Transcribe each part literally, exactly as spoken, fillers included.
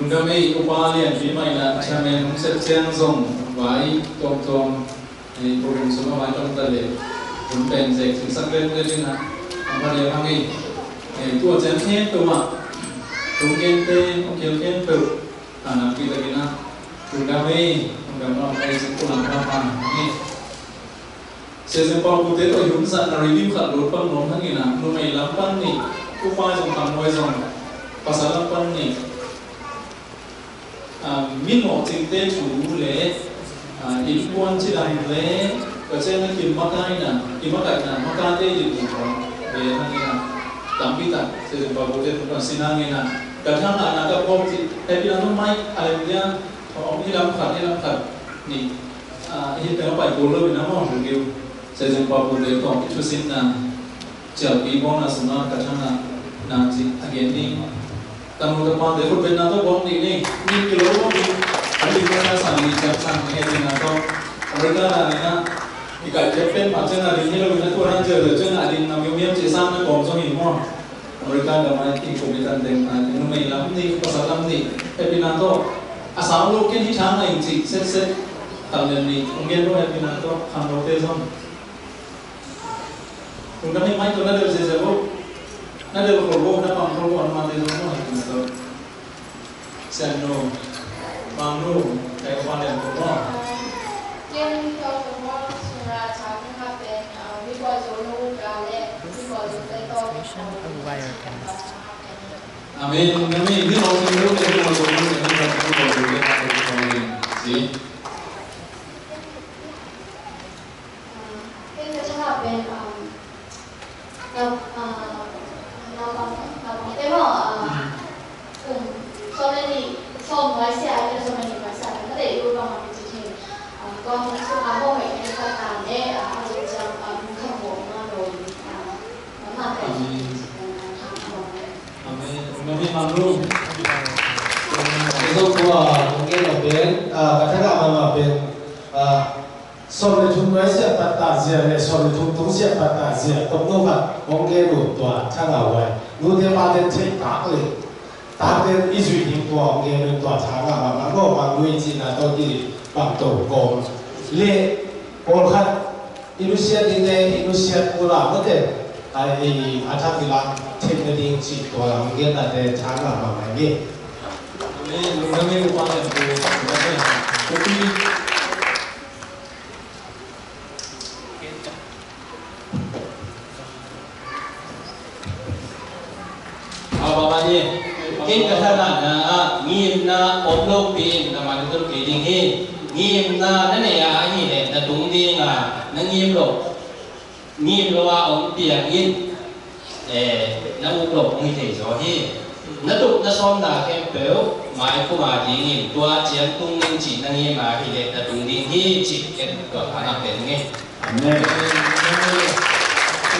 Lungdam ei, upa lianpi mah in ah chairman hong sep ciang zong vai tuamtuam, eh, program sung a vai tuamtuam leh hun pen zek singsak pen pen in ah a va lian hang ei. Eh, tua ciang khempeuh ah hong gente, hong khel khempeuh, a nampi takin ah lungdam ei, lungdam ei, singkulang papa ei. Sia Zem Pau Pu te tawh i hun zatna review khat lut pan nuam hang in ah, numei lam pan nih, upa zong, khangnuai zong, pasal lam pan nih, ah, mi mawhcingte thu le, ah, innkuan cidam le, Pasian a kimakaihna, kimakaihna, makaite i dik zong ve hang in ah, tampi tak Sia Zem Pau Pu te tungtawn sin hang in ah, ka thangahna ka phawk cih, hehpihna nuam mai, a lem dia, a om hi lam khat, hi lam khat nih, ah, hih teng a pai kul lo in a maw, review. Sia Zem Pau Pu te tawh i thusinna cialpi bawlna sungah ka thangahna cih a gen ding. Tanu tapate khutbetna tawh buang dih ni. Ni kilo lo ni. A ding ka sa sang ni, ciang sang ni, hehpihna tawh. America dan in ah i kaih ciat pen mah ciang a ding hi lo in ah, tua dan ciang a ding na miumiam cih sang na kawm zong hi maw. America gam ah i kum i tan teng, a, numei lam nih, pasal lam nih, hehpihna tawh. A sau lo ken hi thang a ing cih setset. Tam nen nih, hong gen lo, hehpihna tawh, khangnote zong. Lungdam ei, mai tawh na del ziahziah bo. Na del khol bo, na pang khol bo, a numate zong bo, hehpihna tawh. Sian nu, Mang nu, kai khuan lian bo maw. Ken tawh tungah sunga cha kong ha pen, ah, mi kua zo nu ka le, mi kua zo te tawh. Amen. Amen. Ni lo ni lo ni lo ni lo ni lo ni lo ni lo ni lo ni. Si. Ah, ken ka changa pen, ah, na, ah, naupang, naupang te maw, ah, kum sawm le nih, sawm nuai sia, ken sawm le nih nuai sia, na te i u bang a mi ci thei. Ah, kong su a maw mai ken ka ta le, ah, a ci ciang, ah, mun kham bo ma lo, ah, mama pen. Amen. Amen. Amen. Amen. Ka zong tua, kong gen lo pen, ah, ka thangah mama pen, ah, sawm le thum nuai siah pattah zia le sawm le thum tung siah pattah zia tawh nu khat hong gen uh tua thangah uh ai. Nute pate thei tak le, tate i zuih ding tua hong gen uh tua thangah mama, mama, mama, nu i cihna tawh kibang to kawm le, pawlkhat i nusiat dingte i nusiat uh la mate, a, i a thak i lak theih nading cih tua la hong gennate thangah mama hi. Amen. Lungdam ei, upa lian pu. Aw, baba ni, ken ka thangahna ah ngimna om lopi in na man tun kei ding hi. Ngimna na nei a ahih leh na tung ding a, na ngim lo, ngim lo a om piang in, eh, na uk lo hong hi thei zaw hi. Na tup na sawmna khempeuh maikhum a dingin tua ciang tung ning cih na ngim a ahih leh na tung ding hi cih ken tua ka na pen nge. Amen.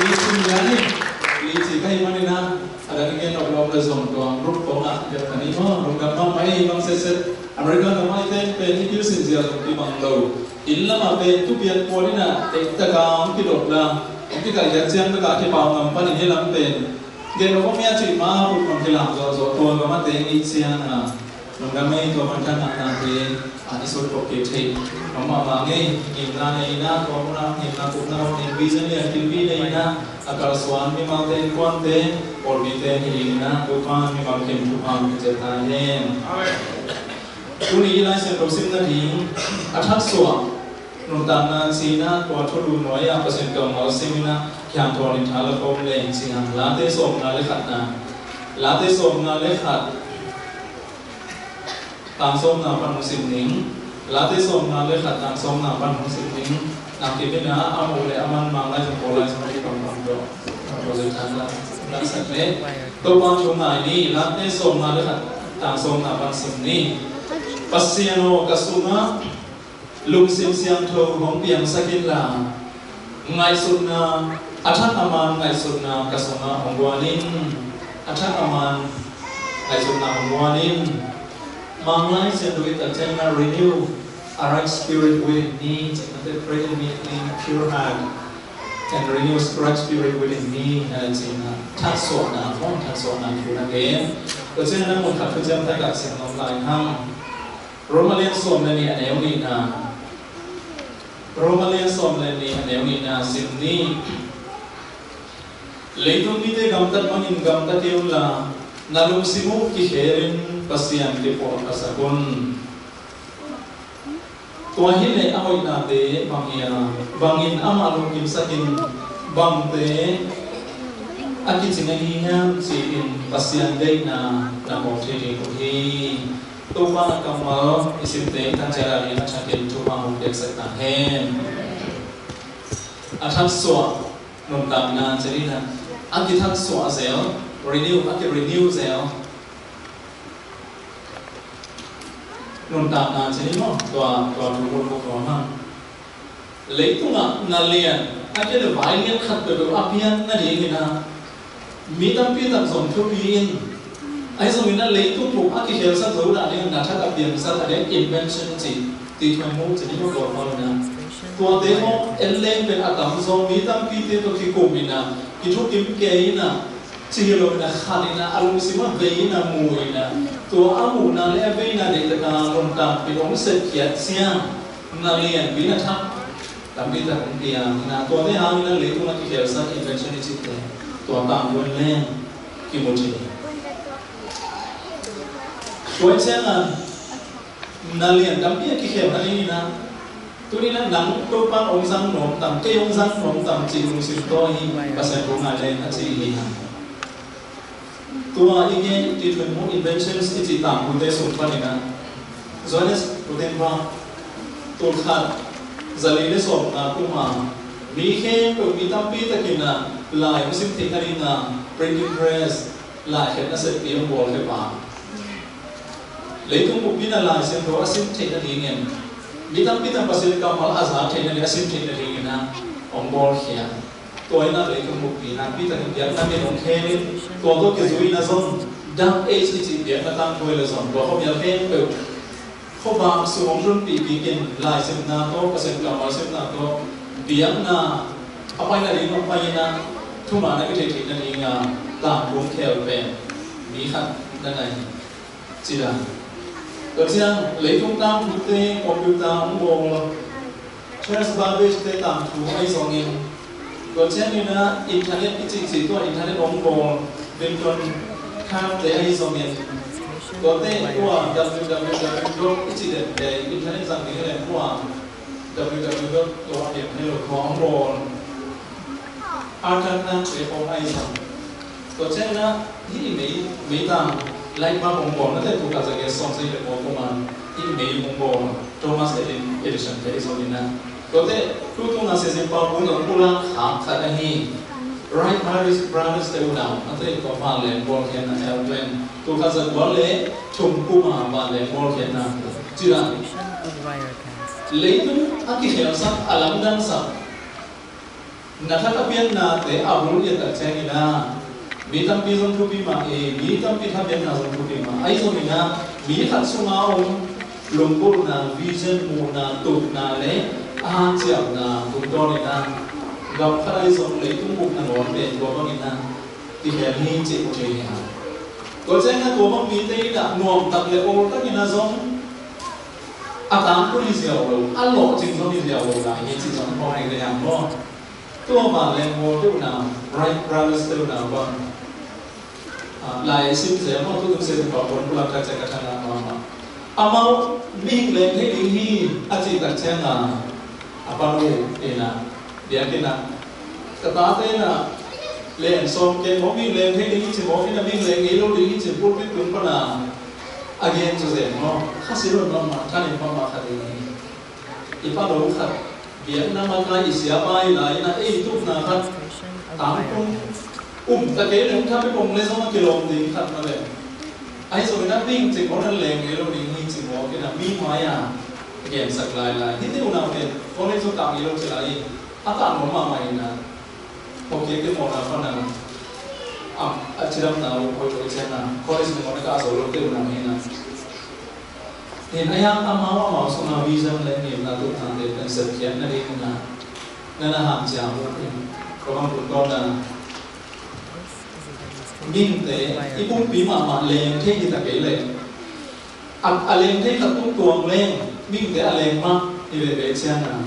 Licin ya ni. Licin ka hih manin a, a dang i gen nop lawm le zong tua group kong ah bel ka ni maw, lungdam mahmah ei, bang setset. America gam ah i ten pen i pilsin zia zong kibang lo. Inn lamah pen thupian puan in a, tek taka hong kidop la, hong kikaih ciang taka kipau ngam panin hih lam pen gen nop om ia cih ma put hong kilam zawhzawh, tua gam ah teng i ciang a. Lungdam ei, tua pan thangahna te, a, i sut kop kik thei. Nong mahmah ngei, ngimna nei na, tua muna, ngimna kupna, ngim vision lian kilpi nei na, a kalsuan mimalte, innkuante, pawlpite hi ding na, Topa mimal kim thupha hong pia ciat ta hen. Amen. Tuni i Lai Siangtho sim nading, a thaksuah, nuntakna cihna, tua thulu nuai-ah Pasian kammal sim in a, kiangthawn in tha la khawm leng cih hang, Late sawmnga le khatna. Late sawmnga le khat. Tang sawmna pan hong sim ning. Late sawmnga le khat tang sawmna pan hong sim ning. Nang kipina a muh le a man Mang lai zong Kawl lai zong kipang pang dawh. Project tan la. Laksak le. Topa thu ngai ni. Late sawmnga le khat tang sawmna pan sim ni. Pasian aw, ka sungah lungsim siangtho hong piangsak inla, ngaihsutna, a thak a man ngaihsutna ka sungah hong guan in. A thak a man ngaihsutna hong guan in. Mang lai Siangtho i tak ciangin a, renew a right spirit within me. Cih mate, create in me a clean, pure heart and renew a right spirit within me. Hih na cihna, thaksuahna, hong thaksuahna thu na gen. Tua ciangin a mun khat thuciam takah sim nuam lai hang. Roma lian sawm le nih a neu nihna. Roma lian sawm le nih a neu nihna sim ni. Leitung mite gamtat bangin gamta kei unla, na lungsim uh kikhelin Pasian kipuahphasak un. Tua hileh a hoihnate bang hi a, bangin amah lungkimsakin bangte a kicing ahi hiam ci-in Pasian deihna na phawk thei ding uh hi. Topa kammal i simte i thanciat a ding a thakin thupha hong piaksak ta hen. A thansuah nuntakna ci-in a, a kithansuah zel, renew, a ki-renew zel. Nuntakna ci-in maw, tua, tua thu bulphuh kawm hang. Leitungah na lian, a kia le vai lian khat peuhpeuh a pian nadingin a, mi tampi tak zong thupi in. Ahi zongin a leitung bup a kikhelsak zo dah ding na thak a piangsak a ding invention ci, ti thuan mu ci ni maw, tua pau in a. Tuate maw, en leng pen a tam zong mi tampite tawh kikum in a, kithukim kei in a, ci hi lo in a khat in a, a lungsim a vei in a mu in a, tua a muhna le a veina deihtak a nuntakpih hong sepkhiat ciang, na lianpi na thak tampi tak hong piang in a, tuate hangin a leitung a kikhelsak invention i cihte, tua tangthu en leng kimu thei. Tua ciangin na lian tampi a kikhel nadingin a, tuni-in a nang Topa'n hong zang nuam tam, kei hong zang nuam tam cih lungsim tawh hi, Pasian thu ngai leng a ci hi hang. Tua i gen i thuan mu inventions i cih tangthute sung panin a, Johannes Gutenberg tulkhat zali le sawmnga kum a, mi khempeuh, mi tampi takin a lai hong sim theih nading a printing press, lai khetna seppi hong bawl khia pa. Leitung buppi in a Lai Siangtho a sim theih nadingin, mi tampi tak Pasian kammal a za theih nading, a sim theih nadingin a hong bawlkhia. Tua in a leitung buppi nakpi takin biakna mit hong khem in, tua tawh kizui in a zong Dark Age i cih biakna tangthu le zong tua khuamial khempeuh khuavak sung hong tlunpih kik in, lai simna tawh, Pasian kammal simna tawh, biakna a pai nading hong pai in a, thuman a kitheih theih nading a tangthu hong khel pen mi khat na na hi. Ci dan. Tua ciang leitung tangthute computer hong bawl, Charles Babbage-te tangthu ahi zongin, tua ciangin a internet i cihcih tua internet hong bawl, Vinton Cerf-te ahi zongin, tuate tua www dot i cih dente, internet zang ding hi leng tua www dot org, hello, tua hong bawl. Arthur Clarke-te hong ahi zong. Tua ciangin a hih i mei, meitang light bulb hong bawl, nate tu ka zage sawm sei le bawl kuman hih i mei hong bawl Thomas Edison, Edison-te ahi zongin a. Tuate tu tung a siasin pau kun a pulak khak khat ahi. Wright Brothers, Brothers-te unau, nate tua vanleng bawlkhiatna airplane. Tu ka zat bawl le thum kum a vanleng bawlkhiatna. Ci dan. Leitung a kikhelsak, a lamdangsak, na tha thapiaknate a bul lian tak ciangin a, mi tampi zong thupi mah hi, mi tampi thapiakna zong thupi mah. Ahi zongin a, mi khat sunga om lunggulhna, vision, muhna, tupna le a hanciamna tungtawnin a, gam khat ahi zong leitung bup nangawn pen tua bangin a, kihel hi cih mu thei hi hang. Tua ciangin a tua bang mite in a nuamtak le awltakin a zong a tangthu hi ziau lo, a lawhcing zong hi ziau lo lai hi cih zong phawk hi ve hang maw. Tua vanleng bawl te unau, Wright Brothers te unau bang, ah, lai sim zel maw, tu tung sia tung pau pon pulak tak ciang ka thanak mahmah. Amau mihing leng thei ding hi a cih tak ciang a, a pa nu in a, biakinn ah, ka tate in a, len sawm kei maw, mihing leng thei ding hi ci maw, in a mihing leng ngei lo ding hi ci, pulpit tung pan a, a gen zaw zen maw, kha si lo mahmah, thanem mahmah kha ding hi. I pa lo khat, biakna mah kai i siapa hi lai in a, ei tupna khat, tangtung, um ta kei leng tha pek om le zong a kilawm ding khat mah leh. Ahi zongin a ding cik on a leng ngei lo ding hi ci mawk in a mi mai a gensak lailai. Hih te unau pen college zong kah ngei lo ci lai, a kah nuam mahmah in a. Hokiak te mawhna pan a, a, a cidamna uh hoih lo ciang a, college nangawn a kah zo lo te unau hi in a. Hin a hiang amau amau sungah vision le ngimna tupnate pen sepkhiat nading in a, na na hanciam uh in, ka bang tungtawn a. Mihingte i pumpi mahmah leng thei hi ta kei leh, a, a leng thei khat tung tuang leng mihingte a leng mah hi veve ciangin,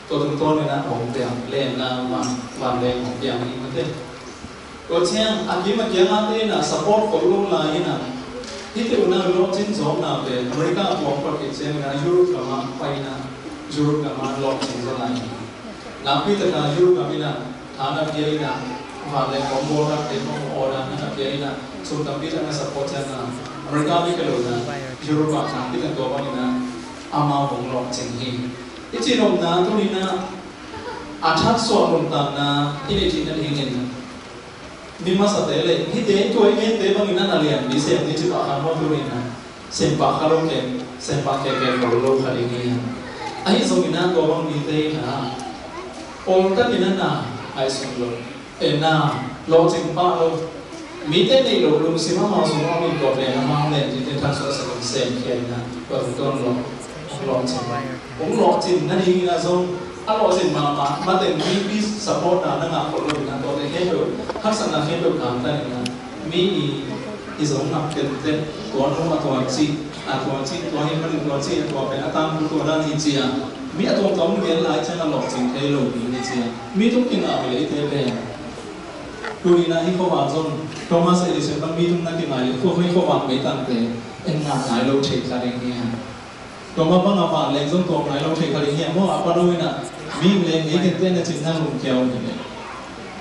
tua tungtawnin a hong piang lenna van, vanleng hong piang hi mate. Tua ciang a kim a kiang a te in a support ko lo lai in a, hih teh uh na lawhcin zawkna pen America a tuang pah khit ciangin a Europe gam ah pai in a, Europe gam ah lawhcin zaw lai hi. Nakpi takin Europe gam in a tha na pia in a, vanleng kong bawl tak te, kong order na pia in a, sum tampi tak na support ciangin a, America bek hi lo in a, Europe ah nakpi takin tua bangin a, amau hong lawhcin hi. I cih nopna tuni in a, a thaksuah nuntakna i neih theih nadingin, mi masate le hihte, tua i gente bangin a na lian ding sem ding cih pah kha maw tuni in a, sem pah kha lo kei, sem pah kei kei lo lo kha ding hi. Ahi zongin a tua bang mite in a, ol takin a na ngaihsun lo, e na lawhcing pah lo. Mite neih loh lungsim amau sung a om in tua pen amau len dingte thaksuah sak in sem khia in a, tua tungtawn lo, lawhcing. Hong lawhcin nadingin a zong, a lawhcin mahmah mateng mipi supportna na ngah khol lo in a, tuate khempeuh, haksatna khempeuh kangtan in a, mi i, i zong ngap tenten, tua nu a tua cih, a tua cih, tua hi manin tua cih, a tua pen a tangthu tua dan hi ci a, mi a tuamtuam gen lai ciang a lawhcing thei lo ding hi ci a, mi tung kingah hi leh eite pen. Tuni in a hih khuavak zong, Thomas Edison bang mi tung na kingai leh, tua hih khuavak meitangte en ngah nai lo thei kha ding hi a. Tua mah bangin vanleng zong tuak nai lo thei kha ding hi a maw, a pa lo in a, mi leng ngei kei te na cih na lungkiau hi leh.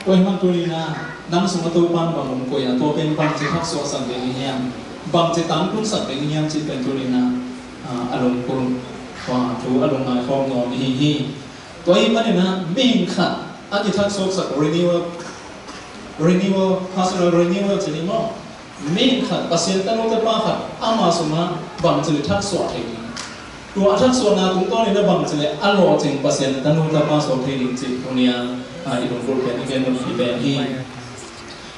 Tua ahih manin tuni in a, nang sungah Topa'n bang hong koih a, tua pen bangci thaksuahsak ding hi hiam, bangci tangtunsak ding hi hiam cih pen tuni in a, a, a lungkul, tua thu a lungngai khawm nuam i hi hi. Tua ahih manin a, mihing khat a kithaksuaksak renewal, renewal, personal renewal ci ni maw? Mihing khat, Pasian tanu tapa khat, ama sungah bangci leh thaksuah thei ding. Tua a thaksuahna tungtawnin a bangci leh a lawhcing Pasian tanu tapa suak thei ding cih tuni a, a, i lungkul pen i gen nop hi pen hi.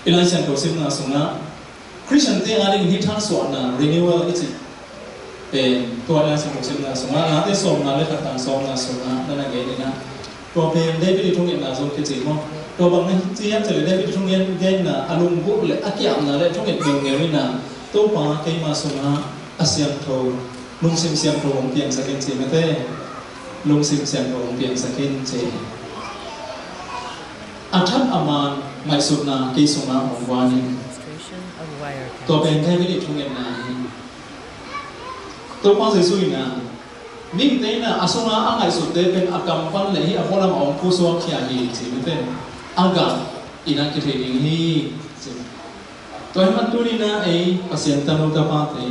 I Lai Siangtho simna sungah Khristiante adingin hih thaksuahna, renewal i cih pen, tua Lai Siangtho simna sungah, Late sawmnga le khat tang sawmnga sungah na na gen in a, tua pen David i thungetna zong kici maw? Tua bang na ci hiam cih leh David i thungetna a lunggulh le a kiamna le thunget ngeungeu in a, Topa keima sungah a siangtho, lungsim siangtho hong piangsak in ci mate. Lungsim siangtho hong piangsak in ci. A that a man ngaihsutna kei sungah hong guan in. Tua pen David i thungetna hi. Topa Jesuh in a, mihingte in a, a sungah a ngaihsutte pen a kam pan le hih a khualam a hong pusuak khia hi ci mate. A gah in a kithei ding hi ci. Tua ahih manin tuni in a ei Pasian tanu tapate,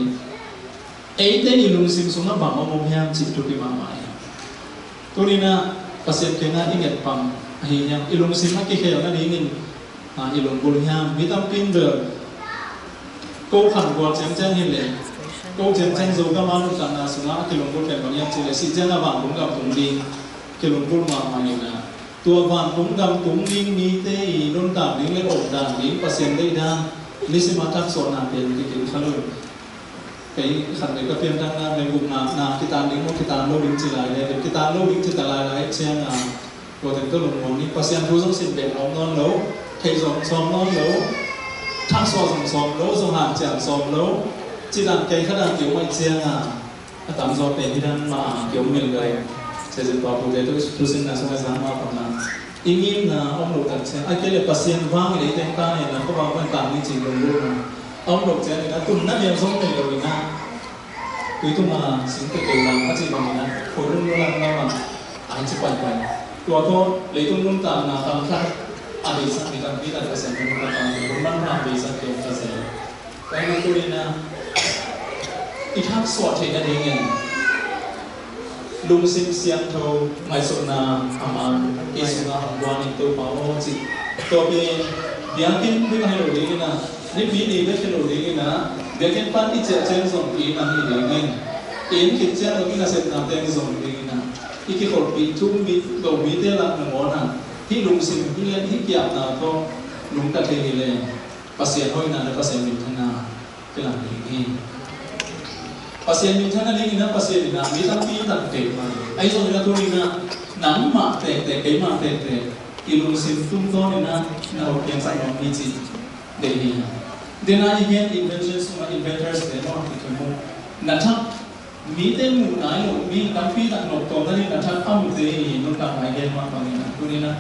eite i lungsim sungah bang om om hiam cih thupi mahmah hi. Tuni in a Pasian kiangah i nget bang ahi hiam, i lungsim a kikhel nadingin, a, i lunggulh hiam? Mi tampi in bel, ko khan gual ciangciang hi leh, ko ciangciang Zogam a nuntakna sungah a kilunggulh pen bang hiam cih leh, sih ciangin vantung gam tung ding kilunggulh mahmah in a, tua vantung gam tung ding mite i nuntak ding le omdan ding, Pasian deih dan, nisim a thaksuahna pen kikim kha lo. Kei khatvei ka pianthakna pen gupna, na kitan ding maw, kitan lo ding ci lai le, kitan lo ding ci ta lailai ciangin, tua teng tawh lungmuang ni, Pasian thu zong sin bek a om nawn lo, thei zong sawm nawn lo, thaksuah zong sawm lo, zong hanciam sawm lo, ci dan kei kha dan kei om ahih ciangin, a tamzaw pen hih dan mah a kiom mel lo. Sia Zin Pau Pute thu, thusinna sungah zang mah bangin, i ngimna om loh tak ciang, a kei le Pasian vang i leiteng ta hen la, khuavak pan tang ni cih lunggulhna a om loh ciangin a tunna lian zong nei lo in a, tui tunga singte keu lam a cih bangin a, khualung lo lam lam a, a ci paipai. Tua tawh leitung nuntakna tam khat a beisak mi tampi tak Pasian nuntakna, hun manpha a beisak keu ka zel. Tua ahih manin tuni in a, i thaksuah theih nadingin lungsim siangtho, ngaihsutna a man kei sungah hong guan in Topa aw ci. Tua pen biakinn bek ahi lo ding in a, nipi ni bek hi lo ding in a, biakinn pan i ciah ciang zong i inn ah hi ding in, i inn khit ciang zong i nasepna teng zong ding in a, i kikholhpih thu mi, lo mite lak nangawn ah hih lungsim, hih len, hih kiamna tawh nungta thei hi leh, Pasian hoihna le Pasian minthanna kilang ding hi. Pasian minthanna dingin a, Pasian in a mi tampi tak deih mah hi. Ahi zongin a tuni in a, nangmah tektek, keimah tektek, i lungsim tungtawn in a, na hong piangsak nuam hi cih deih hi. Dena i gen invention sungah inventors te maw, i thum uh. Na thak mite muh nai lo, mi tampi tak noptawm nading na thak a mute i nuntak nai gen mah bangin a, tuni-in a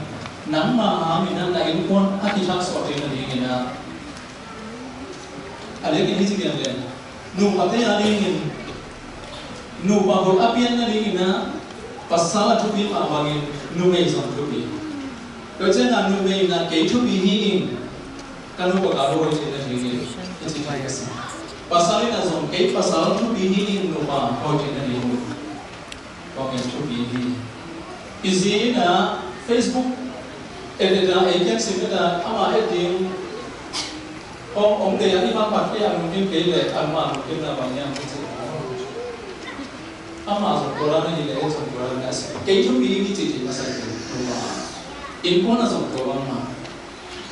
nangma a min a na innkuan a kithak suah theih nadingin a, a lek in hi ci gen le, nupa te a dingin, nupa hoih a pian nadingin a, pasal a thupi mah bangin numei zong thupi. Tua ciangin a numei in a kei thupi hi ing, ka nupa ka hoih theih nadingin, i ci thei ka sa. Pasal in a zong kei pasal thupi hi ing, nupa hoih theih nadingin. Tua pen thupi hi. I zi in a Facebook et et a, ei kiang sim et a, ama et ding hong om dei a, i mah pat kei a lungkim kei leh, ama lungkimna bang hiam i ci. Ama zong tua dan a hi leh, ei zong tua dan a si. Kei thupi hi ci ci masa kei. Innkuan a zong tua bang mah.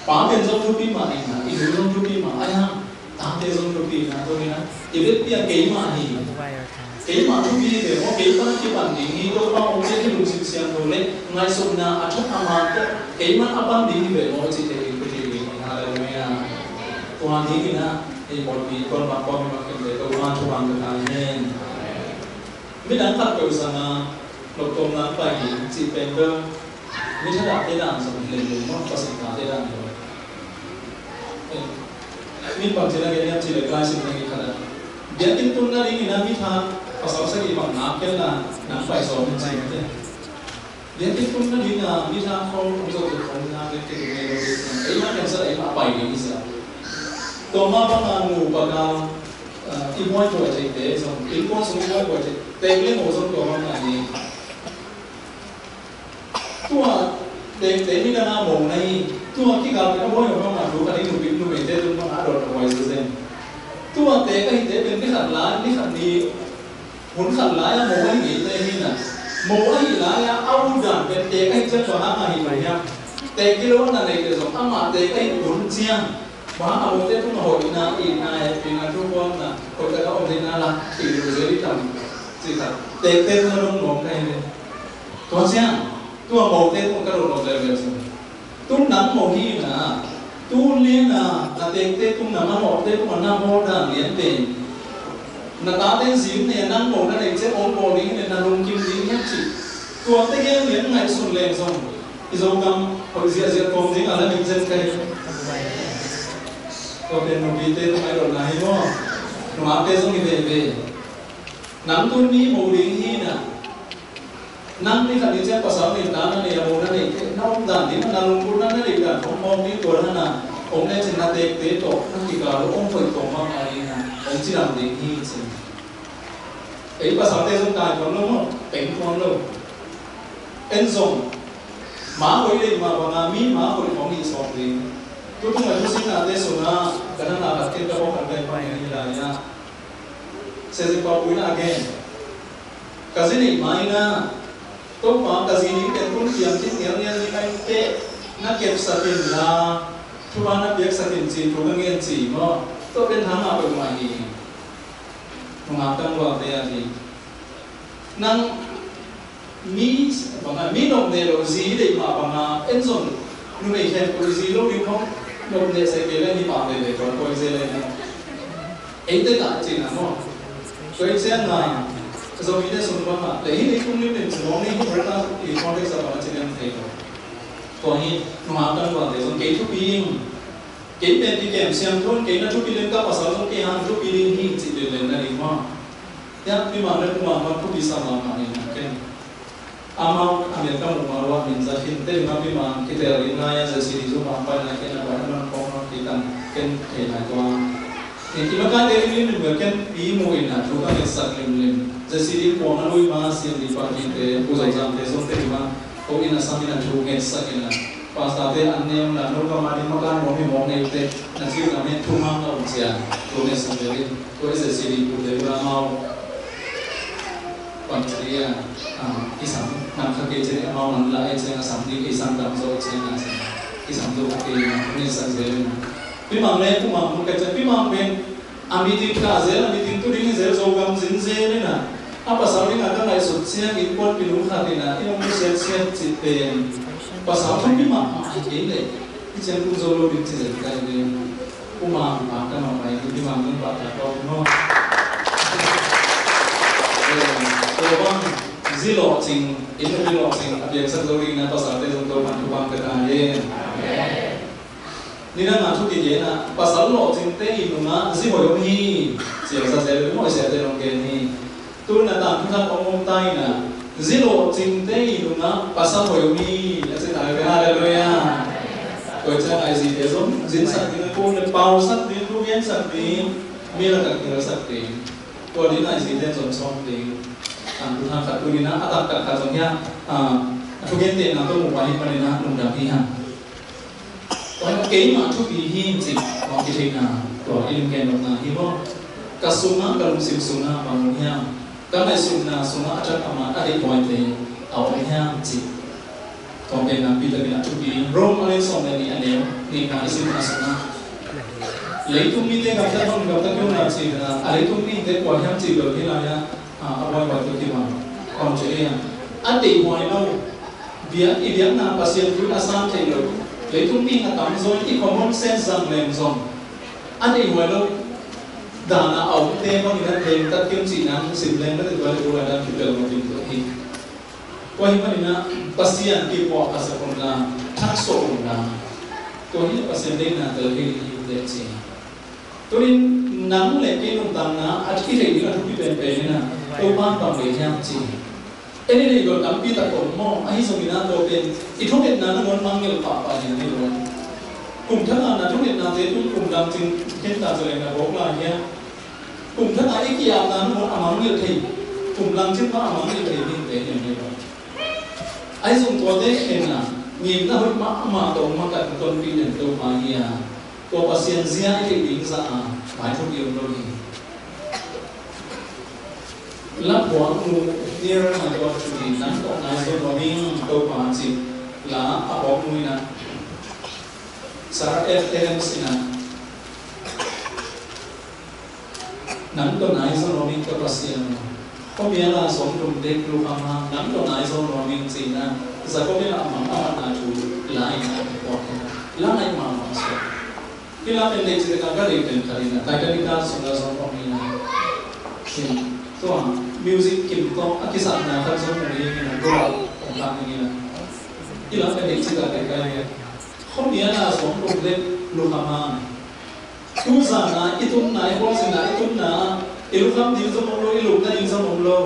Pa pen zong thupi mah ing a, i nu zong thupi mah, ai hang, tate zong thupi na, tua hi na. I vekpi a keimah hi. Keimah thupi hi ve maw, kei pan kipan ding hi, Topa hong piak hi lungsim siangtho le ngaihsutna a thuak a man tawh, keimah a pan ding hi ve maw, i cih theih ding, i cih theih ding hi. Halleluiah. Tua dingin a, ei pawlpi, tua bang pawlpi bang kemte, Topa thu bang ka ta hen. Midang khat peuh sangin noptawmna pai hi cih pen bel, mi thadah te dan zong hi lel maw, Pasian tate dan hi lo. Eh, mi bangci na gen hiam cih leh, Kalaisi na gen khat ah, biakinn tun nadingin a mi tha pasal sagih bang ngak kei la, nang pai sawm in ci mah te. Biakinn tun nadingin a mi tha khong, hong zawh zawh khong na biakinn tun nading lo ding, ei mah khensat ei mah pai ding hi sia. Tua mah bangin nupa kal, ah, i buaibuai theite zong, innkuan sung i buaibuai theite, tek le mo zong tua bangin a hi. Tua, tek, tek midang a mo na hi. Tua kikal pen a buai mah mah thu khat in nupi, numeite tung mah a dot a buai zenzen. Tua tek ahite pen ni khat lai, ni khat ni, hun khat lai a mo ahi ngeite hi na. Mo ahi lai a, a ut dan pen tek ahi ciang bang hang ahi mai hiam. Tek kilo na nei te zong, amah tek ahi hun ciang. Bang hang a mote tung a hoihna, itna, hehpihna, thupuakna, hoihtak a om theihna la, i lungzui tam cih khat. Tekte tung a dong nuam ka hi ve. Tua ciang, tua mote tung ka dong nuam leuleu ciang. Tung nang mo hi na, tu lian a, na tekte tung nang a mawhte tung a na maw dan lian pen. Na tate zing ne nang mo na nei ciang ong bawl ding hi le na lungkim ding hiam cih. Tuate gen lian ngaihsun leng zong. I Zogam hoih ziahziah kawm ding a la min zen ka hi. Tua pen nupite tung a i dotna hi maw? Nungakte zong hi veve. Nang tun mi mo ding hi na. Nang ni khat ni ciang pasal nei ta na nei a mo na nei te na om dan ding na lungkutna na nei dan hong hong ding tua na na. Hong le cin na tekte tawh na kikal lo hong hoih tawm mah a ding na. Hong cidam ding hi cin. Ei pasalte zong tai tuan lo maw, peng tuan lo. En zong, ma hoih lei mah banga mi ma hoih hong hih sawm ding. Tutung a thusinate sungah, ka nana khat ken ka bawk kan pen pang hi lai ah. Sese pa pui na gen. Ka zi nih mai na, Topa ka zi ning pen kun piang cin nial nial ni mai teh, na kepsak in la, thuba na piaksak in ci, thu ka ngen ci maw. Tua pen hang a peuhmah hi. Nungak tangvalte a ding. Nang mi banga, mi nopneh lo zi deih mah banga, en zong numei khempeuh i zi lo ding khong nopneh se kei le mi pam lele tuan koi zel le ni. Ei te kah cihna maw. Tua i cianga Zomite sung banga le hi ni tung lim lim ci mawng ni hi, i context a banga ci nem thei lo. Tua hi nungak tangvalte zong kei thupi ing. Kei pen kikem siangtho in, kei na thupi ding, ka pasal zong kei hang thupi ding hi cih limlim na ding maw. Hiah pi Mang le Pu Mang bang thupi sa mahmah hi na ken. Amau a mial ka muh mah ruah min za khin te ding a pi Mang kitel ding lai a Z C D zu mah pai lai ken a pai a man khawng mah kitan ken thei lai tua. Ken kimakai te ding limlim bel ken pi muh in a thu ka ngetsak limlim. Z C D puang a lui ma siam ding pa kinte, Pu Zau Zang te zong te ding a ko in a sam in a thu ngetsak in a. Pastor te an neu na, no ka ma ding makan mawng hi mawng nei te, na cih lam hen thumang na om cia, tua ne sam deuh in, tua i zet si ding pu te ula mau. Pan cia, ah, i sam, man kha kei cia, amau man la e cia, a sam ding, i sam dam zo cia, na cia, i sam zo kha kei, tua ne sam deuh in. Pi Mang le, pu Mang, pu kei cia, Pi Mang pen, a meeting kah zel, a meeting tu ding hi zel, Zogam zin zel in a. A pasal ding a ka ngaihsut ciang innkuanpih nu khat in a, i nong nusiat siat cih pen pasal thupi mahmah hi kei leh, i ciangkul zo lo ding ci zel ka hi ve. Pu Mang, Mang ka nong mai, Pu Mang nong pah ta kong no. Tua bang zi lawhcing, inn zi lawhcing a piangsak zo ding na, pasalte zong Topa'n thupha pia ta hen. Nidang a thu kigen ah, pasal lawhcingte ii nungah zi hoih om hi, ci a, zazel mawi siate nong gen hi. Tu-in a tangthu thak om om ta in ah, zi lawhcingte ii nungah pasal hoih om hi, a ci ta hi ve. Halleluiah. Tua ciang a i zite zong zinsak ding a, kum le pausak ding, thugensak ding, mi lakah kihelsak ding. Tua ding a i zite zong sawm ding. Tangthu thak khat tu-in ah, a taktak khat zong hiah, ah, a thugentehna tawh mu pah hi manin ah lungdam hi hang. Tua hi, keimah thupi hi cih, tua kitheihna, tua i lim gen nopna hi maw. Ka sungah, ka lungsim sungah bang om hiam, ka ngaihsutna sungah a ṭhat a mat a deihhuaite a om hiam cih. Tua pen nakpi takin a thupi. Rome a lian sawm le nih, a neu nihna i simna sungah, leitung mite gamtat hong, gamtat hi ung na ci-in ah, a leitung mite kua hiam cih bel hih lai-ah, a, a buaihuai tua kibang. Bang ci hiam, a deihhuai lo, biak, i biakna Pasian thu in a san theih loh, leitung mi a tamzaw in i common sense zang leng zong, a deihhuai lo dan a a omte bangin a lengtat kei un cih nang sim leng ka teh, tua leh tua lai dan kipel mah ding tua hi. Tua hi manin ah Pasian kipuahphatsak unla, thaksuah unla, tua hi leh Pasian deihna tel hi ding hi teh ci. Tu-in nang le kei nuntakna ah i theih ding a thupi penpen in ah, Topa'n bang deih hiam ci. En in, i deih loh tampi tak om maw, ahi zongin ah tua pen i thungetna nangawn mangngilh pahpah hi a, ni lo. Kum thak a na thungetnate tu-in kum dang cin khin ta zaw leng na bawk lai hiam? Kum thak a i ki-apna nangawn a mangngilh thei, kum dang cin mah a mangngilh thei ding te hi a, ni lo. Ahi zong tuate khen a, ngimna hoih mahmah tawh makaih tonpih den Topa hi a, tua Pasian zia i theih ding zah a, mai thuk i om lo hi. Laphuaknu Neil Maxwell in, Nang tawh nai zo nuam ing Topa, cih la a phawknu in ah, Sir F. Adams in ah, Nang tawh nai zo nuam ing ka Pasian aw, khuamial a sawmthum dek lukham hang, nang tawh nai zo nuam ing, ci-in ah Jacob in a mang a matna thu la in ah a phawk hi. La ngaih mahmah suak. Hih la pen deih cih leh ka deih pen khat in ah, Titanic a sungah zong om in ah, tua music kim tawh a kisakna khat zong om hi in ah, tua om kha hi in ah. Hih la pen deih cih leh ka deih, khuamial a sawmthum dek lukham hang. Tu zan a i tunna, i khualzinna, i tunna, i lukham ding zong om lo, i lupna ding zong om lo,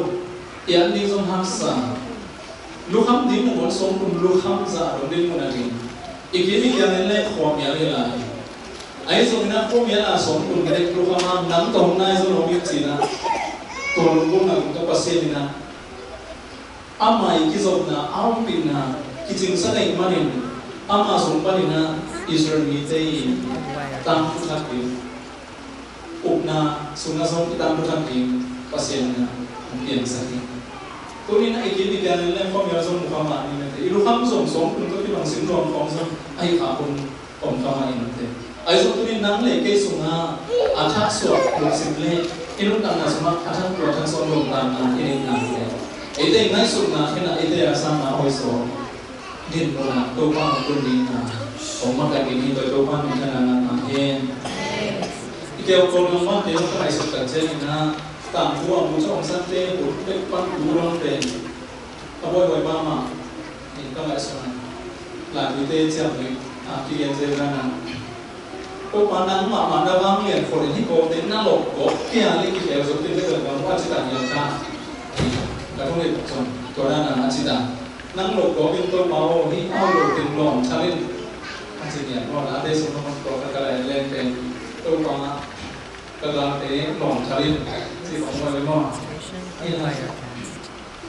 i an ding zong haksa. Lukham ding nangawn sawmthum lukham zah dong ding mun a ding. I kim i kiang en leh khuamial hi lai. Ahi zongin ah khuamial a sawmthum dek lukham hang, nang tawh hong nai zo nuam ing, ci-in ah, tua lunggulhna tungtawn Pasian in ah, ama ii kizopna, a ompihna kicingsak ahih manin, ama sung panin ah Israel mite ii tangthu thak ding, upna sungah zong i tangthu thak ding Pasian in ah hong piangsak hi. Tuni-in ah i kim i kiang en leh khuamial zong mu kha mah ni, i lukham zong sawmthum tawh kibang sim nuam khawng zong ahih kha hun om kha mah hi mate. Ahi zong tuni-in nang le kei sungah a thaksuah lungsim le i nuntakna sungah a thaksuah, a thaksuah lungdamna i neihna le eite i ngaihsutna khen ah eite a sangna a hoih zaw dinmun ah Topa hong tun dingin ah hong makaih ding hi. Tua Topa minthanna ngah ta hen. I keu Kawl gam mite hong ka ngaihsut tak ciangin ah, tangthu a mu cawngsate, put pek pan tu dong pen a buaihuai mahmah. Ka ngaihsun a, laituite ciamnuih a kigen zel dan a, Topa, nang mahmah na vanglian khol in hih kawmte na lawh gawp kei a leh kikeu zo kei leh bel ngam uh a ci ta hiam, ka thunget zong tua dan a a ci ta. Nang lawh gawp in, Topa aw, hih a hoih lo teng lawngthal in, a ci hiam maw. Late sung hong tua ka ka lai leng pen, Topa, ka galte lawngthal in, ci bang maw le maw.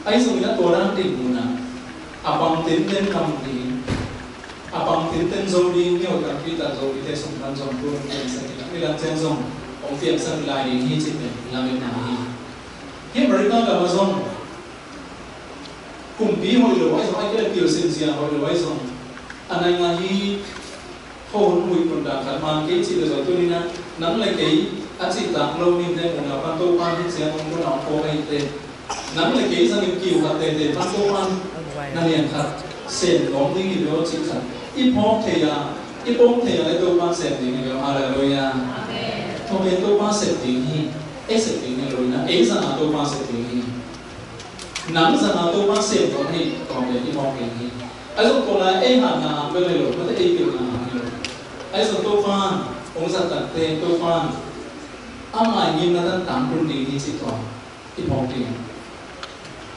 Ahi zongin a tua dan dinmun ah a pang tenten ngam ding, a pang tenten zo ding, mi hoih tampi tak Zomite sung pan zong tu hong piangsak in, nidang ciang zong hong piangsak lai ding hi cih pen lametna hi. Hih America gam ah zong kumpi hoih lo ahi zong, ahih kei leh pilsinzia hoih lo ahi zong, a nai ngai hi. Khuahun huih pun dan khat man kei cih leh zong tuni-in ah nang le kei a cihtak lo mite mun a pan Topa'n hih ciang hong pun a hong phawk ahih teh, nang le kei zangin kiu khat teitei pan Topa'n na lian khat sem nuam ding hi ve aw cih khat i phawk thei a, I pom thei a le Topa sep ding hi lo. Halleluiah. Amen. Tua pen Topa sep ding hi. Ei sep ding hi lo in ah, ei zang a Topa sep ding hi. Nang zang a Topa sep ding hi. Tua pen i mawk ding hi. Ahi zong tua lai ei hatna hang bel hi lo, mate, ei pilna hang hi lo. Ahi zong Topa hong zat tak teh, Topa ama i ngimna tan tangtun ding hi cih tua i phawk ding.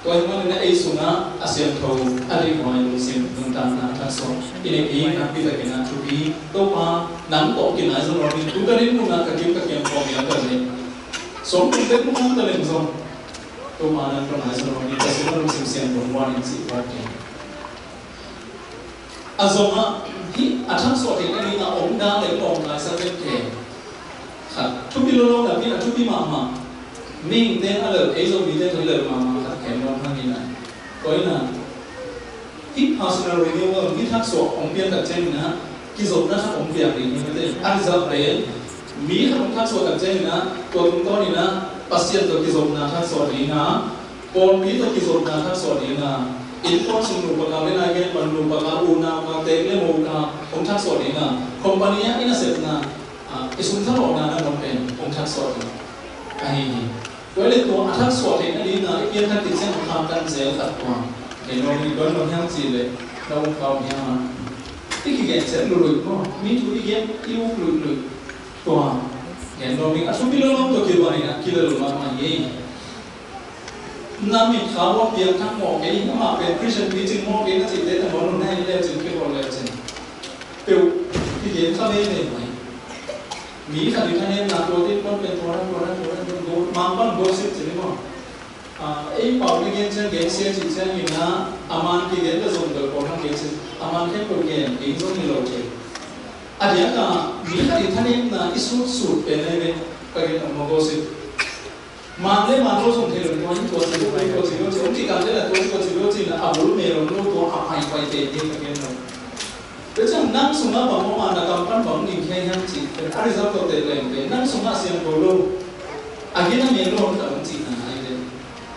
Tua ahih manin ei sungah a siangtho, a deihhuai lungsim, nuntakna, a thaksuak i neih ding nakpi takin a thupi, Topa nang tawh kinai zaw lo ding. Tu ka dinmun ah ka kim ka kiang khawm hiam ka leh, sawmthum pek lungdam ta leng zong, Topa nang tawh nai zaw lo ding. Ka sungah lungsim siangtho guan in cih phawk ding. A zong ah, hih a thaksuah theihna ding a om dan leh lawm lai sa vek kei. Khat, thupi lawlaw napi a thupi mahmah. Mihingte in a lel, ei Zomite in a lel mahmah khat ken lawm hangin ah. Tua in ah, hih personal renewal, hih thaksuah hong pian tak ciangin ah, kizopna thak hong piang ding hi mate. A result pen, mi khat hong thaksuah tak ciangin ah, tua tungtawnin ah, Pasian tawh kizopna thaksuah ding a, pawlpi tawh kizopna thaksuah ding a, innkuan sung nupa kal le nai gen pan nupa kal, unau kal, tek le mo kal hong thaksuah ding a, company ah i nasepna, ah, i sum thalawhna nangawn pen hong thaksuah ding ahi hi. Tua leh tua a thaksuah theihna ding a i pianthak khit ciang a kham kan zel khat tua, kei nawng i don lo hiam cih leh, na um kha uh hiam a, i kigen sep luhluih maw, mi thu i gen i uk luhluih. Tua gen nawng ding a thupi lawlaw tawh kibanin ah kilel mahmah hi. Na mit kha uh a piangthak mawk kei, amah pen Christian teaching mawk kei na cihte tawh mawk nung na hi lecin, kibawl lecin, peuh kigen kha veve mai. Mi khat i thanemna tua, tua pen tua dan, tua dan, tua dan, tua dan, Mangpau gossip ci ni maw. Ah, ei pau na gen ciang, gen sia cih ciangin ah, a man kigen ta zong bel pau na gen sia, a man khempeuh gen ding zong hi lo thei. A diakah mi khat i thanemna i sutsut pen ahi ve, ka gen a maw gossip. Man le man lo zong thei lo, tua hi tua ci lo, tua hi tua ci lo ci, hong kikal le la tua hi tua ci lo ci na, a bul mel lo, tua a paipai te hi ka gen lo. Tua ciang nang sungah bang om a, na kam pan bang ding khia hiam cih pen a result tawh teh leng pen nang sungah siangtho lo, a gina mel lo hong kal hong cihna hi le.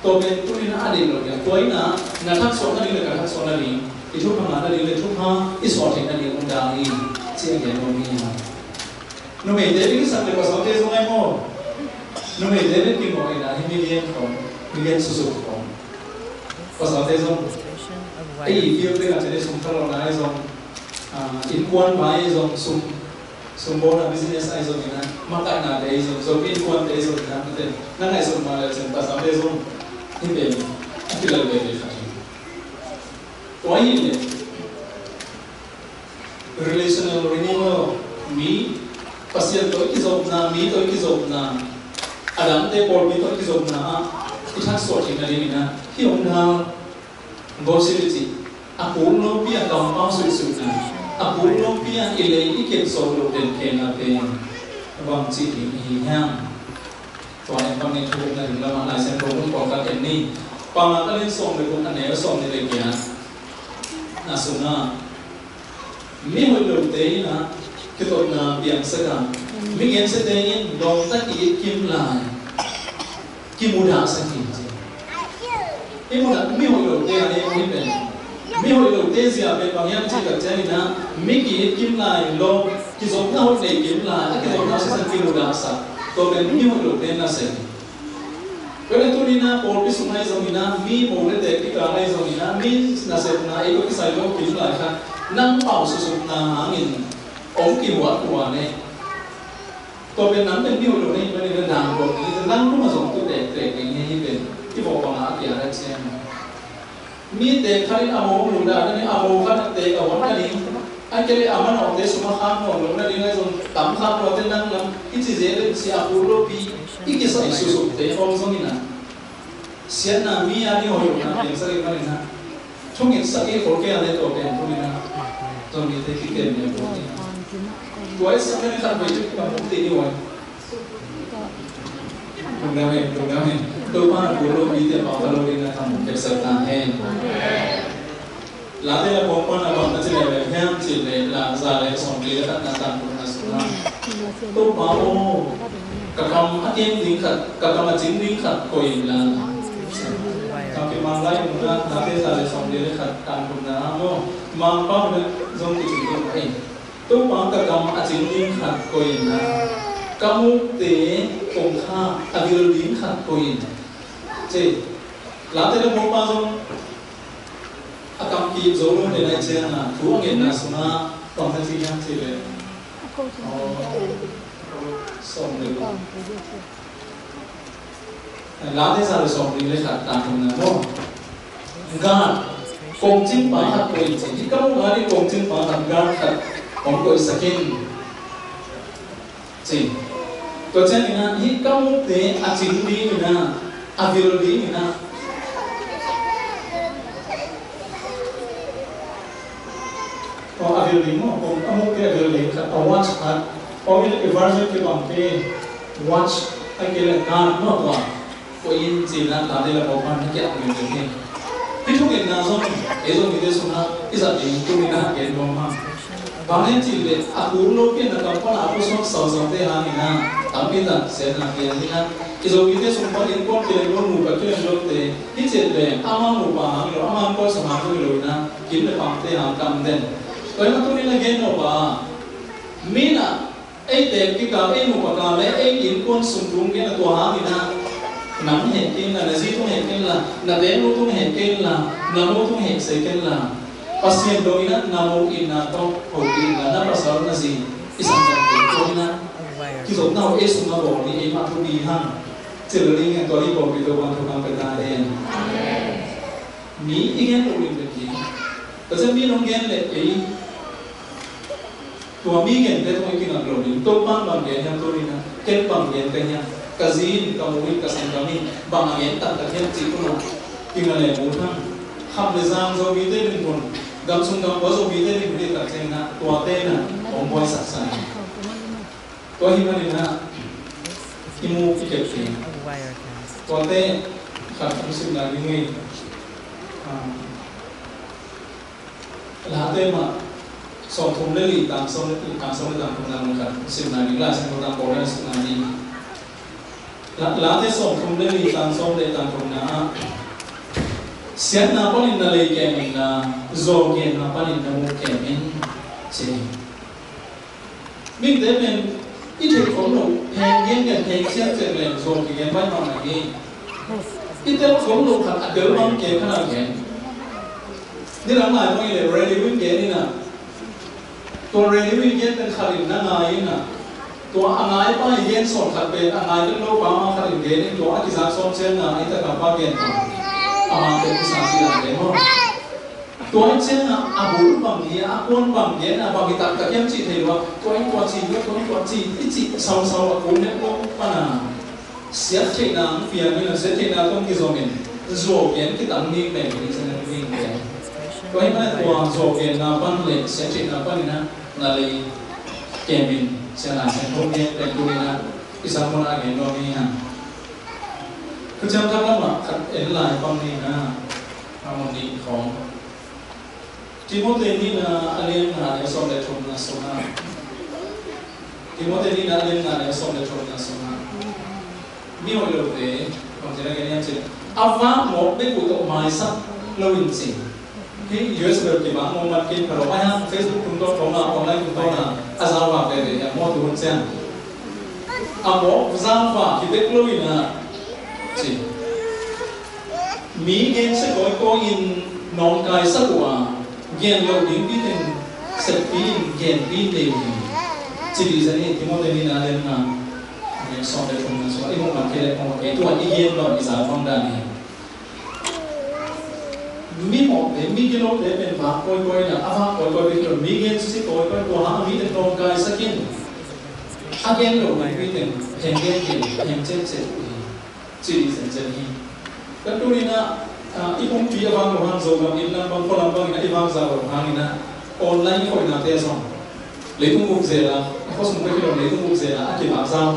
Tua pen tuni-in a deih lo hiam? Tua in a, na thaksuah nading le ka thaksuah nading, i thupha ngah nading le thupha i suah theih nading hong dang hi, ci a gen nuam hi. Numeite bek i sak le pasalte zong ahi maw? Numeite bek kimawh in a, hih mi gen khawng, mi gen susuk khawng. Pasalte zong ei field teng ah ciang sum thalawhna ahi zong, ah, innkuan bai ahi zong, sum, sum bawlna business ahi zongin a, makaihnate ahi zong, Zomi Innkuante ahi zongin a, mate, na ngaihsut mah leh ciang pasalte zong hih pen a kilel veve khat hi. Tua ahih leh relational renewal, mi, Pasian tawh i kizopna, mi tawh i kizopna, a dangte pawlpi tawh i kizopna ah i thaksuah theih nadingin ah hih hong dal gossip i cih, a kul lopi a kampau suihsuihna, a kul lopi a i lei i kep zo loh den khenna pen bang cih ding i hi hiam? Tua en bangin thugupna ding lamah Lai Siangtho hun pawlkhat en ni. Paunak a lian sawm le guk, a neu sawmnih le giat. A sungah mi hoih lote in ah kitotna piangsak a, mi gensiate in lawmta ki-it kim lai kimudahsak hi. Hih mudah, mi hoih lote a nei hih pen, mi hoih lote zia pen bang hiam cih tak ciangin ah, mi ki-it kim lai, lawm, kizopna hoih nei kim lai, a kizopna sisan kimudahsak. Tua pen mi hoih lote nasem. Tua leh tuni-in ah pawlpi sung ahi zongin ah, mi mo le tek kikal ahi zongin ah, mi nasepna ei tawh kisai lo kim lai khat nang pau susukna hangin hong kihuat uh a, ne. Tua pen nang pen mi hoih lo na hih manin a dang tuak ding hi, nang tungah zong tu tektek ding hi, hih pen i vawh bangah a piang a ciang. Mi tek khat in a mo hong lum dan a, a mo khat a tek a huat nading, a kei leh a manawhte sum a khak nawn lo nading ahi zong, tam khak luate nang lam i ci zel in sia a kul lopi i kisai susukte hong zongin a, siatna mi a ding hoih lohna piangsak i hih manin a, thungetsak i khol kei a leh tua pen tuni-in a Zomite kikem ne pawh hi. Tua i sak le ni khat vei tu kibang pawh ti ni uai. Lungdam hen, lungdam hen. Topa a kul lopite pau ta lo ding a, tham kepsak ta hen. Late la pawng pan a bang na ci leh hiam cih leh, la za le sawmli le khat na tang kun na sung a, Topa aw, ka kam a kem ding khat, ka kam a cing ding khat koih in la. Ka kiman lai mun a, Late za le sawmli le khat tang kun na a maw, Mangpau na zong kicing ding ahi. Topa ka kam a cing ding khat koih in ah, ka mukte kong khak a vil ding khat koih in. Ci. Late le Pawlpa zong a kam ki zo lo te nai ciang a thu a ngetna sungah bang na ci hiam cih leh, aw, sawm le Late za le sawmli le khat tang thumna maw? Guard, kongcingpa khat koih in ci. Hih ka muk ah kongcingpa khat, guard khat hong koihsak in ci. Tua ciangin ah hih ka mukte a cing dingin ah, a vil dingin ah, aw, a vil ding maw? Aw, a mukte a vil ding khat, a watch khat. Aw, i version kibang te watch a kile guard maw tua. Koih in ci-in ah Late le Pawlpa in a kiat ngei ngei hi. Hih thungetna zong ei Zomite sungah i zat ding tuni-in ah gen nuam hang. Bang hiam cih leh a kul lopi-in a kam pan a pusuak sausaute hangin ah tampi tak siatna piang hi-in ah, i Zomite sung pan innkuan kilem lo, nupa kilem lote, hih ciat leh amau nupa hang hi lo, amau innkuan sung hang hi lo-in ah, kim le pangte hang kam den. Tua hi mah tuni-in a gen nop a, mi in ah eite kikal, ei nupa kal le ei innkuan sung tung gen a, tua hangin ah nang heh kei inla, na zi tung heh kei inla, na teeknu tung heh kei inla, na mo tung heh kei inla, Pasian dongin ah na mo itna tawh hopih inla, na pasal na zi i sanggam kei, tua in ah kizopna uh ei sungah bawl ni, ei mah thupi hang. Ci lo ding hi. Tua hi pawlpi Topa'n thupha pia ta hen. Mi i gen loh in bek hi. Tua ciang mi in hong gen leh ei, tua mi gente tungah i kingak lo ding. Topa'n bang gen hiam tuni-in ah, ken bang gen ka hiam, ka zi in, ka mu in, ka sanggam in bang a gen taktak hiam cih tungah kinga le mu hang. Kham le zang Zomite dinmun, gam sung gam pua Zomite dinmun i tak ciangin ah tuate in ah hong buaisaksak hi. Tua ahih manin ah i muk i kep ding. Tuate khat hong simna ding hi. Ah, Late mah sawmthum le li, tang sawm le, tang sawm le tang thumna mun khat simna ding, Lai Siangtho tang Korin simna ding. La-, Late sawmthum le li, tang sawm le tang thumna ah, siatna panin na lei kem inla, zuaugenna panin na muk kem in, ci. Mihingte pen i theih khol loh pheng gen gen, pheng ciat ciat leng zuau kigen baih mahmah hi. I tel khol loh khat a tel bang kei khat a gen. Nidang lai mah i leh radio in gen in ah, tua radio in gen pen khat in na ngai in ah, tua a ngai pa i gen sawn khat pen a ngai pen lo pa mah khat in gen in, tua a kizak sawm ciang a i taklam pa gen ta. Amah pen i sa ci dan gen maw? Tua hi ciangin a bul bang hi, a kuan bang gen a, bang hi taktak hiam cih thei lo a, tua in tua ci, tua in tua ci, i cih sausau a kul het lo pan a, siat theihna hong piang in a, siat theihna tawh kizom in zuau gen kitang ni pen hi, siat theihna hong piang. Tua hi pan a tua zuau genna pan le siat theihna pan in a, na lei kem in, sia na siat hong gen pen tu in a, i sang mun a gen lo ni ha. Khuciam thak lamah khat en lai pang ni na, a mun nih khawng. Timote nihna a lian nga, a neu sawm le thumna sungah. Timote nihna a lian nga, a neu sawm le thumna sungah. Mi hoih lote, bang ci na gen hiam cih leh, a vak mawk bek uh tawh maisak lo in ci. Hih U S bel kibang mawk man kei, pha lo, ai hang Facebook tungtawn khawng a, online tungtawn a, a zauva veve hiam maw tu hun ciang. A mawk zauva hi bek lo in a, ci. Mi gensia kawikawi in nawngkaisak uh a, gen loh dingpi teng seppi in genpi in nei uh hi. Ci dih zen hi. Timote nihna a lian nga, a neu sawm le thumna sungah i muh man kei le muh kei, tua i gen bang i za bang dan hi. Mi mawhte, mi gilote pen vak kawikawi in a, a vak kawikawi bek hi lo, mi gensia kawikawi, tua hang a mi teng nawngkaisak in, a gen loh dingpi teng pheng gen gen, pheng ciatciat uh hi. Ci dih zenzen hi. Ka tu in a, a, i pumpi a vang lo hang, Zogam inn lam bang, khua lam bang in a i vang zah lo hang in a, online i khoihnate zong leitung bup zel a, a khuasung bek hi lo, leitung bup zel a, a kivak zau.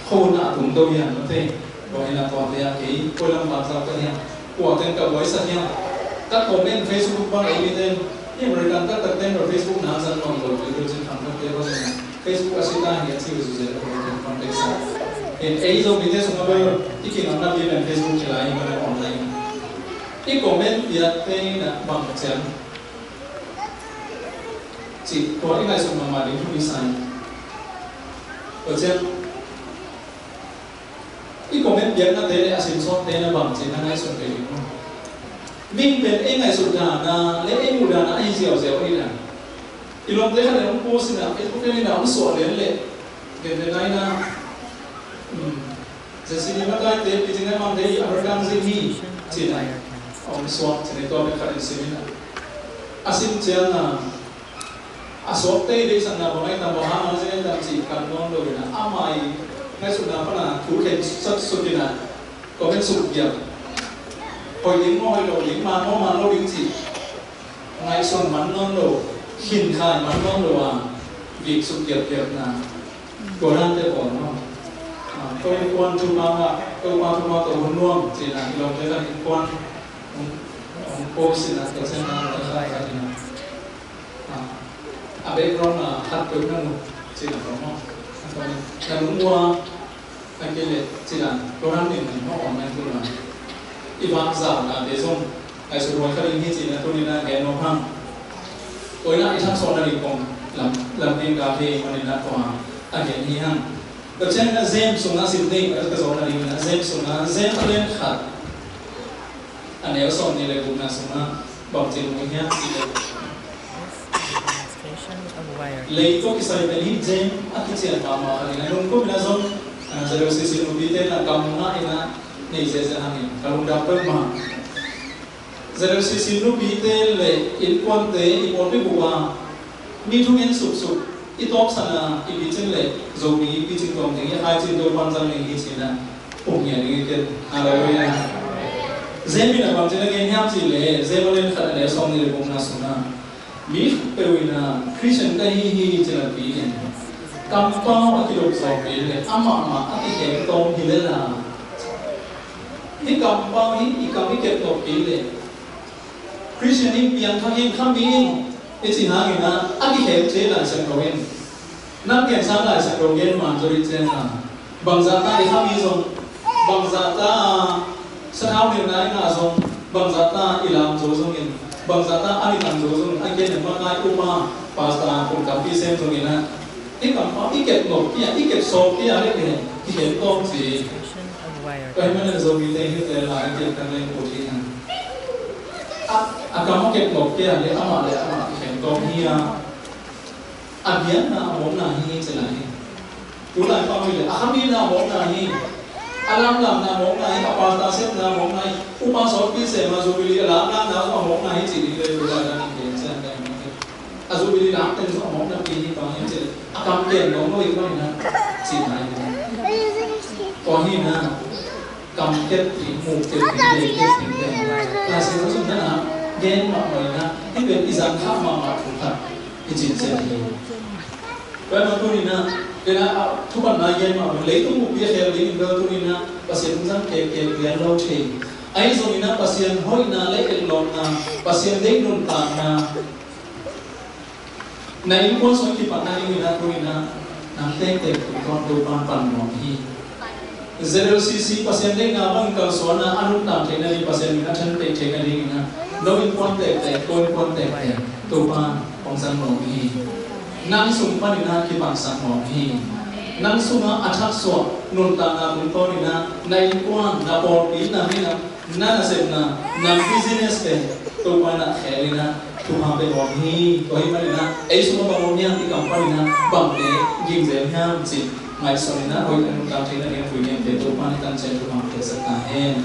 Khua hun a tung to hiam, mate. Tua in a tuate a kei koi lam vak zau ka hiam, kua teng ka buaisak hiam. Ka comment Facebook bang ei mite, i American taktak teng lo Facebook na zang nuam lo, i Virgin khang takte bang in a. Facebook a si ta hi a ci uh zuzel a, context a. Ei Zomite sungah bel i kingamna pi pen Facebook hi lai, i online. I comment piakte in a bang ciang. Cih tua i ngaihsut mahmah ding thu i sa hi. Tua ciang i comment biaknate le a simsawmte na bang cih na ngaihsun ve ding maw? Mihing pen ei ngaihsut dan a le ei muh dan a ahi ziauziau hi na. I lawmte khat in hong post in a, Facebook in a hong suah lian leh, gentehna in a, um, J C B makaite, Picing Ngai Mangte i American zin hi, ci-in a hong suak, ci-in a tua pen khat in sim in a. A sim ciang a, a suakte i deihsakna bang ahi tam, bang hang a zin ahi tam cih kan nawn lo in a, amah i ngaihsutna pan a thu khen sat suk in a, comment suk biak. Hoih ding maw, hoih lo ding, man maw, man lo ding cih ngaihsun man nawn lo, khinkhai man nawn lo a, vik suk biakbiakna. Tua dante pawl maw? A, ko innkuan thupha ngah, Topa thupha tawh hun nuam, ci-in a, i lawmte kan innkuan hong, hong post in a, tua ciang a, tua ciang a, a background a khat peuh na mu, ci-in a, tua maw? A tua na lung ua, a kei leh, ci-in a, tua dan ning ning maw, online tu na. I vak zawnate zong, ngaihsut huai kha ding hi ci-in a tuni-in a gen nuam hang. Tua in a i thangsuahna ding kong lam, lam ding ka thei manin a tua a gen hi hang. Tua ciangin a James sungah sim ding, a ka zawhna ding in a James sungah, James a lian khat, a neu sawmnih le gukna sungah bang ci mu hiam cih leh, lei tawh kisai pen hi James a kician mahmah khat in a, nungkum in a zong, a, Z L C C nupite in a kam ngah in a nei ziahziah hangin ka lungdam peuhmah. Z L C C nupite le innkuante i pawlpi bup a mi thungen suksuk i tawpsan a i picin le Zomi i picin tuam ding i khai cin Topa'n zang ding hi ci-in a puk ngiat ding hi ken. Halleluiah. James in a bang ci-in a gen hiam cih leh James a lian khat a neu sawmnih le gukna sungah mi khempeuh in a Christian ka hi hi ci-in a pi in, kampau a kidop zawh kei leh amah mah a kikheng tawm hi lel a, hih kampau hi i kam i kep nop kei leh Christian in piangthak in khami in i cih hangin a, a kikheng ci Lai Siangtho in. Nang ken sang Lai Siangtho gen man zaw dih ciang a, bangzah ta i khami zong, bangzah ta sathau nilhna i ngah zong, bangzah ta i lam zo zongin, bangzah ta a nidang zo zongin, a gen in makai upa, pastor, pumkhampi sem zongin a, i kampau i kep nop kei a, i kep sawk kei a leh kikhen tawm ci. Tua ahih manin Zomite hi te lai a kiat kan leng ut hi hang. A, a kam a kep nop kei a leh amah le amah kikhen tawm hi a, a biakna a mawkna hi ci lai hi. Tulai pau hi leh a khamina a mawkna hi. A lamlamna a mawkna hi, a pastor sepna a mawkna hi. Upa sawtpi sem a Jubilee a lamlamna a mawkna hi ci ding le tulai dang in gen cian dang in. A Jubilee lam pen zong a mawkna pi hi bang hiam cih leh a kam ken dong lo hi bang in a ci nai hi. Tua hi na kam ket ding, muk ket ding, lei ket ding pen Lai Siangtho sung na na gen mahmah in a, hih pen i zang kha mahmah thu khat hi cin cian hi. Tua hi bang tuni na, ken a, a, thupatna gen mahmah, leitung buppi a khel ding in bel tuni na Pasian hong zang kekek lian lo thei. Ahi zongin a Pasian hoihna le etlawmna, Pasian deih nuntakna, na innkuan sung kipatna ding in a tuni na nang tektek tungtawn Topa'n pan nuam hi. Z L C C Pasian deihna bang kalsuanna a nuntak theihna ding, Pasian min a thanpih theihna ding in a no innkuan tektek, ko innkuan tektek Topa'n hong zang nuam hi. Nang sung panin a kipangsak nuam hi. Nang sungah a thaksuah nuntakna tungtawn in a na innkuan, na pawlpi, na minam, na nasepna, na business pen Topa'n a khel in a thupha pia nuam hi. Tua ahih manin a ei sungah bang om hiam, i kam panin a bangte ging zel hiam cih ngaihsun in a hoih a nuntak theihna ding a pui ngiamte Topa'n i tangciang thupha piaksak ta hen.